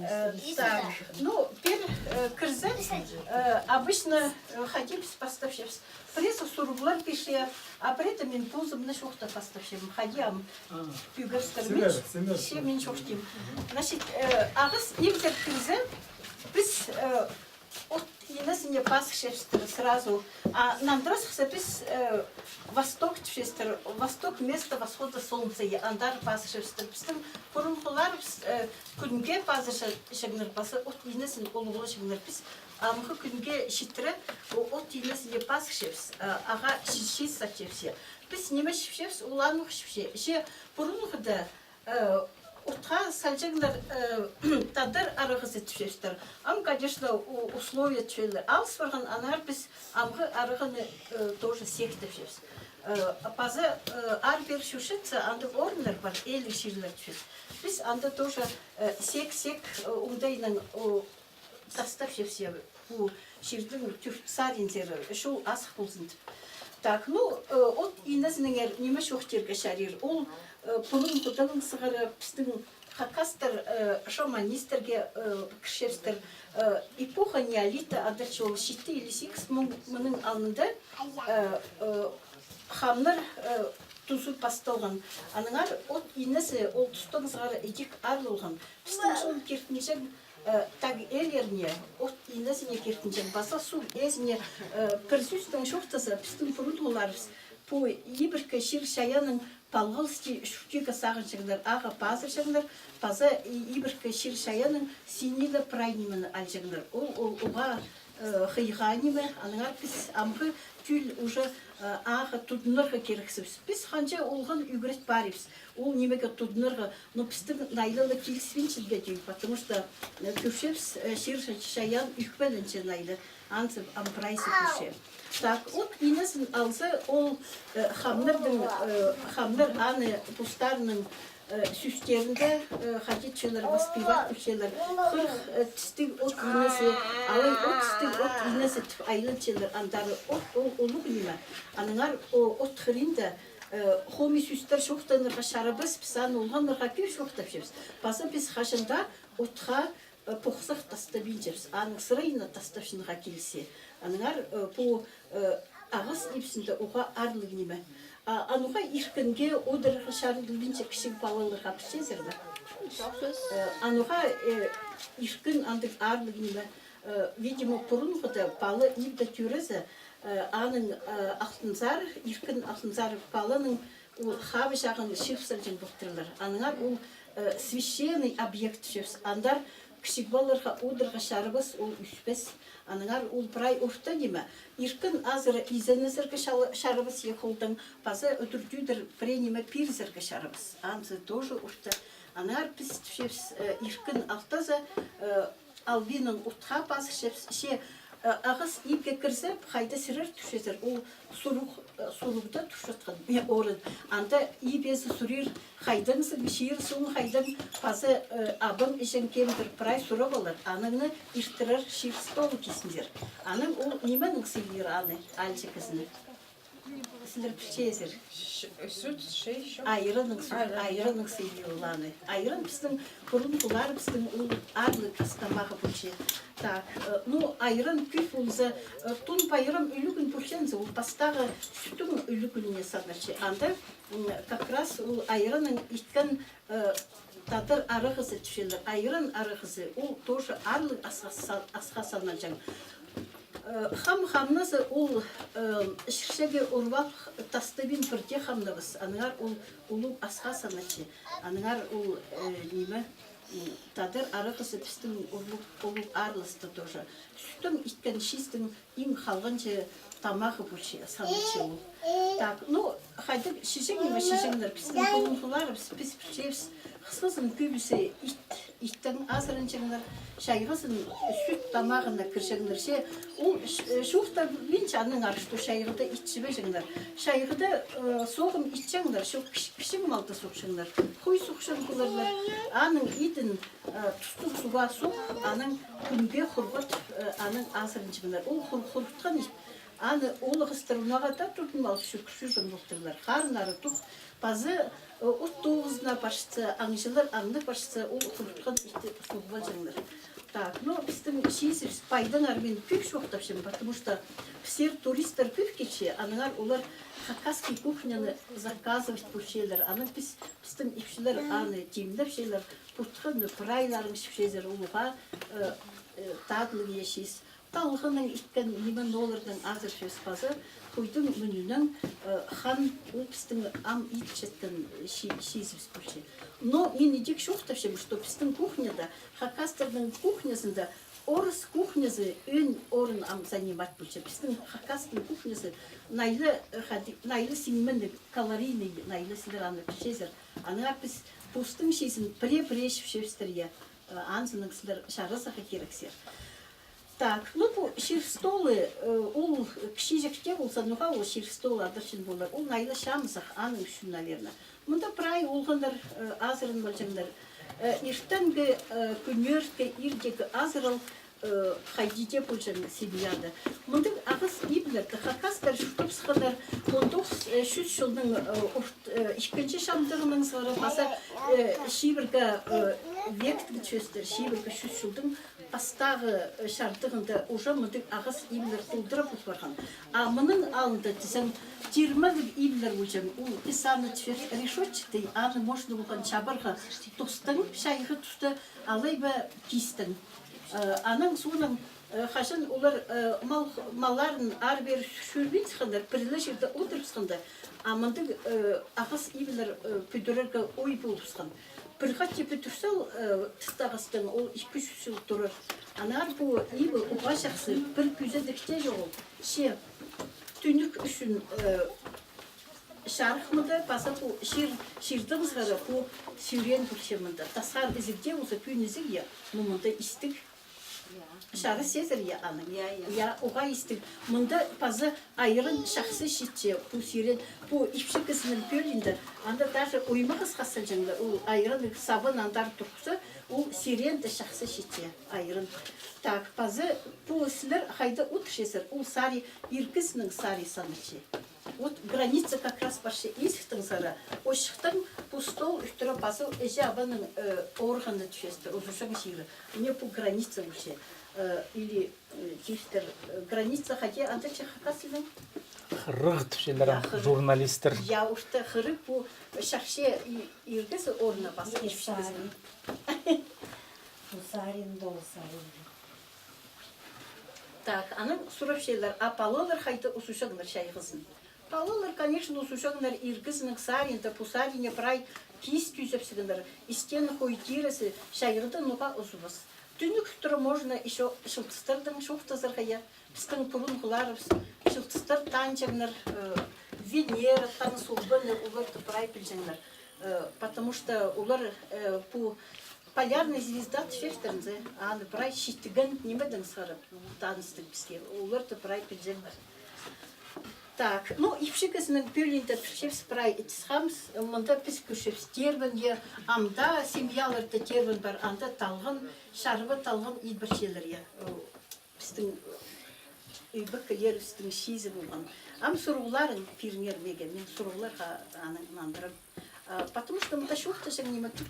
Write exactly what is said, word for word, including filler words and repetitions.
Э, так, ну, пір, э, кірзе, э, обычно, э, хайди піс пастапчабыс. Пірее суруғлар пирче, а пірее мин позым на чоохтап пастапчам. Хайди ам ӱгреністер. Сіңер, сіңер. Че мин чоохтим. Значит, э, ағас ибдер кірзе, піс, э, от инезіне пазырчабыстыр сразу. А нандыра сыхса піс, э, восток тіпчебістер, восток — место восхода солнца, я, андар пазырчабыстыр. Пістің пурунғыларыбыс, э, кӱнге пазырҷаңнар паза от инезін улуғлаҷаңнар. Піс амғы кӱнге читіре о-, от инезіне пазырчабыс, э, ағаа чир, чир сатчабыс, я. Піс ниме чіпчебіс, ол анох чіпче. Че пурунғыда э, отха салҷаңнар, э, тадар арағазы тіпчебістер. Ам, конечно, у-, условия тіпчелер алыс парған, аннаңар піс амғы арағаны, э, тоже сек тіпчебіс. Э, паза, э, аар пеер чӧрчетсе, андағ орыннар пар, иліг чирлер тіпчебіс. Піс анда тоже, э, сек-сек, э, оңдайнаң, о, тастапчабыс, я, пу чирдің тӧрт саринзар, чол азых ползын тіп. Так, ну, э, от инезінеңер ниме чоохтирға чарир? Ол, э, пурунғыдаң сығара пістің хакастар, э, шаманистерге, э, кірчебістер, э, эпоха неолита адалча, ол читі иле сигіс муң, муңның алнында, э, э, хамнар, э, тузы пасталған. Аннаңар от инезі ол тустаң сығара идӧк аарлығ полған. Пістің чон киртінҷең, э, тағ ээлеріне, от инезіне киртінҷең, паза суғ ээзіне, э, пір сӧснең чоохтаза, пістің пурунғыларыбыс пу ибіркі чир-чайаанның палғалысты чуртирға сағынҷаңнар, ағаа пазырҷаңнар, паза и-, ибіркі чир-чайаанның синіне прай нимені алҷаңнар. Ол, ол уғаа, э, хыйға ниме, аннаңар піс амғы тӧл уже, э, ағаа тудынарға кирексібіс. Піс ханҷа олған ӱгрет парибыс ол нимеге тудынарға, но пістің найлы ла киліспинчелге тӧӧй, потому что, э, кӧрчебіс, э, чир-чайаан ӧкпеленче найлы, анзы ам прайзы кӧрче. Так, от инезін алза, ол, э, хамнарның, э, хамнар аны постарының, э, сӧстерінде, э, хайди тіпчелер, воспевать тіпчелер. Хырых, э, тістіг от инезі, алай от тістіг от инезі тіп айланчалар андары. От ол улуғ ниме. Аннаңар о, от хыринда, э, хомай сӧстер чоохтанарға чарабас, піс аны олғаннарға кӧп чоохтапчабыс. Паза піс хаҷан даа отха, э, похсах тастабинчабыс, аның сырайына тастапчатханға килісче. Аннаңар, э, пу, э, ағас ибзінде уғаа аарлығ ниме. А, ануға иркінге одырарға чарыдылбинча кічіг палаларға, пілчезер бе? Э, ануға, э, иркін андағ аарлығ ниме. Э, видимо, пурунғыда пала ибде тӧрезе, э, аның, э, алтынзар, иркін алтынзар паланың ол хабы чағын чыып салҷаң полтырлар. Аннаңар ол, э, священный объект тіпчебіс. Андар кічіг палаларға одырарға чарабас, ол ӧспес. Аннаңар ол прай орта ниме. Иркін азыра изеннезерге чал-, чарабас, е, холдаң, паза ӱдӱр-тӧдір пірее ниме пирзерге чарабас. Анзы тоже орта. Аннаңар піс тіпчебіс, э, иркін алтаза, э, албинаң отха пазырчабыс, че, э, ағас ибге кірзе, хайда сірер турчазар, ол суруғ, э, суруғда турчатхан, э, орын. Анда иб ээзі сурир, хайдаң сің, чир-суң хайдаң, паза, э, абаң-іҷең кемдір, прай сурап алар, анаңны иртірер чир-стол кизінзер. Анаң ол нименең сыйлир аны, аалҷы кізіні? Сірер пілчезер. Ш-, сӱт, чай, чох. Айраннаң сӱт, айраннаң сыйлир ол аны. Айран пістің пурунғыларыбыстың ол аарлығ ас-тамағы полча. Так, э, ну, айран кӧп полза, э, Тун пайрам ӱлӱкӱн пурчаңза, ол пастағы сӱттің ӱлӱкӱніне саналча. Анда, м, как раз ол айраннаң иткен, э, тадар арағазы тіпчелер, айран арағазы, ол тоже аарлығ асха са-, асха саналҷаң. Э, хам хамназы ол, э, чирҷеге урвах тастабин пірдее хамнабас. Аннаңар ол улуғ асха саналча. Аннаңар ол, э, ниме, м, тадар арағазы пістің улуғ, улуғ аарласта тоже. Сӱттең иткен чистің иң халғанҷы тамағы полча, саналча ол. Так, ну, хайдағ чиҷең ниме чиҷеңнер, пістің пурунғыларыбыс, піс пілчебіс, хысхызын кӧбізі ит, иттең азыранҷаңнар, чайғызын сӱт тамағына кірҷеңнер. Че ол ч-, э, чоохтабинча аннаңар, что чайғыда ит чібеҷеңнер. Чайғыда, э, соғым итчеңнер, чох, кіч-, кічіг малды сохчаңнар. Хой сохчаң поларлар, аның идін, э, тустығ суға суғ, анаң кӱнге хурғатып, э, анаң азыранҷаңнар. Ол хур-, хурғатхан ит, аны оолағастар унаға даа тудынып алып чӧр-, чӧрҷең полтырлар. Харыннары тох, Пазы, э, от тоғызына парчатса, аңҷылар аңнап парчатса, ол хуртхан итті сурып алҷаңнар. Так, ну, пістің чиизібіс пайдаңар мин кӧп чоохтапчам, потому что пісер туристтер кӧп килче, аннаңар олар хакасский кухняны заказывать полчалар. Анаң піс, пістің ипчілер аны тимнепчелер, путханы, прайларын чіпчезер, улуғ, э, э, тадлығ чиис. Талғаннаң иткен ниме, ноо оларның азыр чӧс пазы, хойдың мӱнінең, э, хан, ол пістің ам итчеткен чи-, чиизібіс полча. Но мин идӧк чоохтапчам, что пістің кухняда, хакастарның кухнязында орыс кухнязы ӧӧн орын ам занимать полча. Пістің хакастың кухнязы найлы, э, хайди-, найлы сиңменніг, калорийный, найлы, сірер аны пілчезер. Аннаңар піс постың чиизін пірее-пірее чіпчебістір, я. Э, анзынаң сірер чарызарға кирексер. Так, ну, пу чир столы, э, ол кічіҷек тее полза, ноға ол чир столы адалчаң полар. Ол найлы чамзах, аның ӱчӱн, наверно. Мында прай олғаннар, э, азыран полҷаңнар. Э, иртенгі, э, кӱнӧртке, иртегі азырал, э, хайди дее полҷаң семьяда. Мындағ ағас иблерні хакастар чуртапсханнар он тоғыс, э, чӱс чылның, э, орт-, э, ікінҷі чамдығынаң сығара паза, э, чибіргі, э, вектің чӧстер, чибіргі чӱс чылдың пастағы, э, чардығында уже мындағ ағас иблер толдыра пол парған. А мының алнында тізең тирмеліг иблер полҷаң, ол піс аны тіпчебіс решётчатый, аны можно полған чабарға тостаң, чайғы туста, алай ба кистең. Э, анаң соонаң, э, хаҷан олар, э, мал, малларын ары-пеер чӧрбинчеткеннер, пір ле чирде одырыбысханнар, а мындағ, э, ағас иблер, э, пӱдірерге ой полыбысхан. Пір хати пӱдірзең, э, тыста ағастаң, ол ікі-ӱс чыл турар. Аннаңар пу иб уғаа чахсы, пір кӱзедіг тее чоғыл. Че тӱнӱк ӱчӱн, э, чарых мында, паза пу чир, чирдең сығара пу сӱреен полча мында. Тасхар ізіг тее полза, пӱӱн ізіг, я, ну, мында истіг. Чарыс чӧрзер, я, аның. Я, я. Я, уғаа истіг. Мында паза айран чахсы читче, пу сӱреен, пу ипчі кізінің пӧлиинде, анда даже оймағас хас салҷаңнар, ол айран сабын андар турғыза, ол сӱреенде чахсы читче, айран. Так, паза пу сірер хайда одырчазар, ол сари, ир кізінің сари саналча. Вот граница как раз парча, исхтің сара, ошхтың пу стол ӱстӱре пазыл, іҷе-абаның, э, органы тіпчестер, узуҷаң чирі. Мына пу граница полча, э, или, э, типтер, э, граница, хайди анда чаххасының? Хырығ тіпчелер. Я, хырығ. Журналистер. Я, орта хырығ пу чахча и-, ир кізі орнына пас, ир кізі. Пу сарин, доо сарин. Так, анаң сурапчалар, а палалар хайда узуҷаңнар чайғызын? Палалар, конечно, узуҷаңнар ир кізінің саринда, пу сарине прай киис тӱзепсігеннер, истең хой тирізі, чайғыда ноға узубас. Тӱнӱк тура можно ещё чылтыстардаң чоохтазарға, я. Пістің пурунғыларыбыс чылтыстар танҷаңнар, э, Венера, Таң солбаны, оларды прай пілҷеңнер. Э, потому что олар, э, пу полярный звезда тіпчелер зе, аны прай читіген нимедең сығара таныстығ піске. Оларды прай пілҷеңнер. Так, ну, ипчі кізінің пӧлиинде пілчебіс прай итіс хамыс, мында піс кӧрчебіс тербен, я, амды семьяларда тербен пар, анда талған, чарба талған идібірчелер, я. Пістің ӧбекелерібістің чиизі полған. Ам сурығларың пиріңер меге, мин сурығларға анаң нандырам. А, потому что мында чоохтаҷаң ниме кӧп.